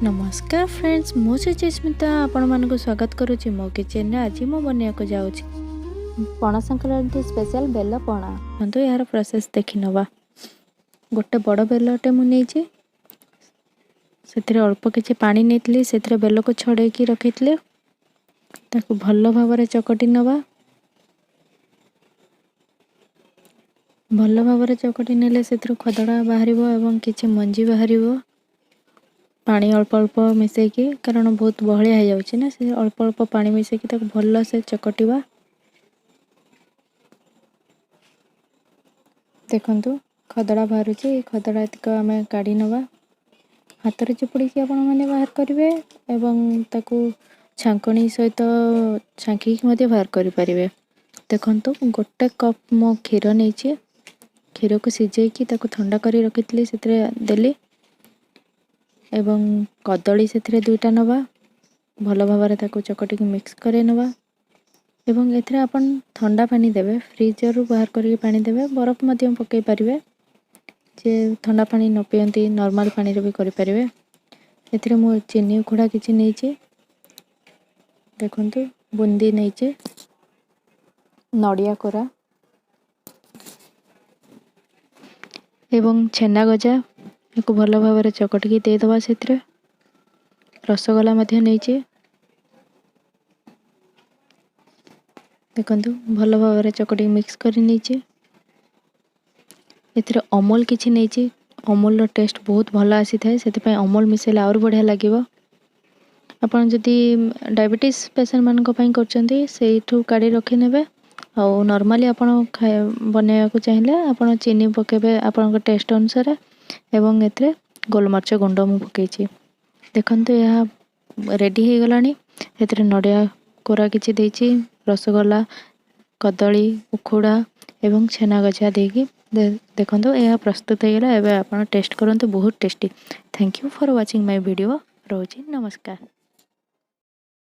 ନମସ୍କାର ଫ୍ରେଣ୍ଡସ୍, ମୁଁ ସୁଚିସ୍ମିତା ଆପଣମାନଙ୍କୁ ସ୍ୱାଗତ କରୁଛି ମୋ କିଚେନରେ। ଆଜି ମୁଁ ବନେଇବାକୁ ଯାଉଛି ପଣା ସଂକ୍ରାନ୍ତି ସ୍ପେଶାଲ ବେଲ ପଣା। ଦେଖନ୍ତୁ, ଏହାର ପ୍ରୋସେସ୍ ଦେଖି ନେବା। ଗୋଟେ ବଡ଼ ବେଲଟେ ମୁଁ ନେଇଛି, ସେଥିରେ ଅଳ୍ପ କିଛି ପାଣି ନେଇଥିଲି, ସେଥିରେ ବେଲକୁ ଛଡ଼େଇକି ରଖିଥିଲି। ତାକୁ ଭଲ ଭାବରେ ଚକଟି ନେବା। ଭଲ ଭାବରେ ଚକଟି ନେଲେ ସେଥିରୁ ଖଦଡ଼ା ବାହାରିବ ଏବଂ କିଛି ମଞ୍ଜି ବାହାରିବ। ପାଣି ଅଳ୍ପ ଅଳ୍ପ ମିଶାଇକି, କାରଣ ବହୁତ ବହଳିଆ ହେଇଯାଉଛି ନା, ସେ ଅଳ୍ପ ଅଳ୍ପ ପାଣି ମିଶାଇକି ତାକୁ ଭଲସେ ଚକଟିବା। ଦେଖନ୍ତୁ, ଖଦଡ଼ା ବାହାରୁଛି। ଏଇ ଖଦଡ଼ା ଏତିକ ଆମେ କାଢ଼ି ନେବା। ହାତରେ ଚିପୁଡ଼ିକି ଆପଣମାନେ ବାହାର କରିବେ ଏବଂ ତାକୁ ଛାଙ୍କଣି ସହିତ ଛାଙ୍କିକି ମଧ୍ୟ ବାହାର କରିପାରିବେ। ଦେଖନ୍ତୁ, ଗୋଟେ କପ୍ ମୁଁ କ୍ଷୀର ନେଇଛି। କ୍ଷୀରକୁ ସିଝେଇକି ତାକୁ ଥଣ୍ଡା କରି ରଖିଥିଲି, ସେଥିରେ ଦେଲି ଏବଂ କଦଳୀ ସେଥିରେ 2ଟା ନେବା। ଭଲ ଭାବରେ ତାକୁ ଚକଟିକି ମିକ୍ସ କରେଇ ନେବା ଏବଂ ଏଥିରେ ଆପଣ ଥଣ୍ଡା ପାଣି ଦେବେ, ଫ୍ରିଜରୁ ବାହାର କରିକି ପାଣି ଦେବେ। ବରଫ ମଧ୍ୟ ପକାଇ ପାରିବେ। ଯେ ଥଣ୍ଡା ପାଣି ନ ପିଅନ୍ତି, ନର୍ମାଲ୍ ପାଣିରେ ବି କରିପାରିବେ। ଏଥିରେ ମୁଁ ଚିନି ଉଖୁଡ଼ା କିଛି ନେଇଛି। ଦେଖନ୍ତୁ, ବୁନ୍ଦି ନେଇଛି, ନଡ଼ିଆ କୋରା ଏବଂ ଛେନା ଗଜା। ଏହାକୁ ଭଲ ଭାବରେ ଚକଟିକି ଦେଇଦେବା ସେଥିରେ। ରସଗୋଲା ମଧ୍ୟ ନେଇଛି। ଦେଖନ୍ତୁ, ଭଲ ଭାବରେ ଚକଟିକି ମିକ୍ସ କରି ନେଇଛି। ଏଥିରେ ଅମୁଲ କିଛି ନେଇଛି। ଅମୁଲର ଟେଷ୍ଟ ବହୁତ ଭଲ ଆସିଥାଏ, ସେଥିପାଇଁ ଅମୁଲ ମିଶାଇଲେ ଆହୁରି ବଢ଼ିଆ ଲାଗିବ। ଆପଣ ଯଦି ଡାଇବେଟିସ୍ ପେସେଣ୍ଟମାନଙ୍କ ପାଇଁ କରୁଛନ୍ତି, ସେଇଠୁ କାଢ଼ି ରଖିନେବେ। ଆଉ ନର୍ମାଲି ଆପଣ ବନେଇବାକୁ ଚାହିଁଲେ ଆପଣ ଚିନି ପକାଇବେ ଆପଣଙ୍କ ଟେଷ୍ଟ ଅନୁସାରେ ଏବଂ ଏଥିରେ ଗୋଲମରିଚ ଗୁଣ୍ଡ ମୁଁ ପକାଇଛି। ଦେଖନ୍ତୁ, ଏହା ରେଡ଼ି ହେଇଗଲାଣି। ଏଥିରେ ନଡ଼ିଆ କୋରା କିଛି ଦେଇଛି, ରସଗୋଲା, କଦଳୀ, ଉଖୁଡ଼ା ଏବଂ ଛେନା ଗଜା ଦେଇକି ଦେଖନ୍ତୁ, ଏହା ପ୍ରସ୍ତୁତ ହେଇଗଲା। ଏବେ ଆପଣ ଟେଷ୍ଟ କରନ୍ତୁ, ବହୁତ tasty. Thank you for watching my video. ରହୁଛି, ନମସ୍କାର।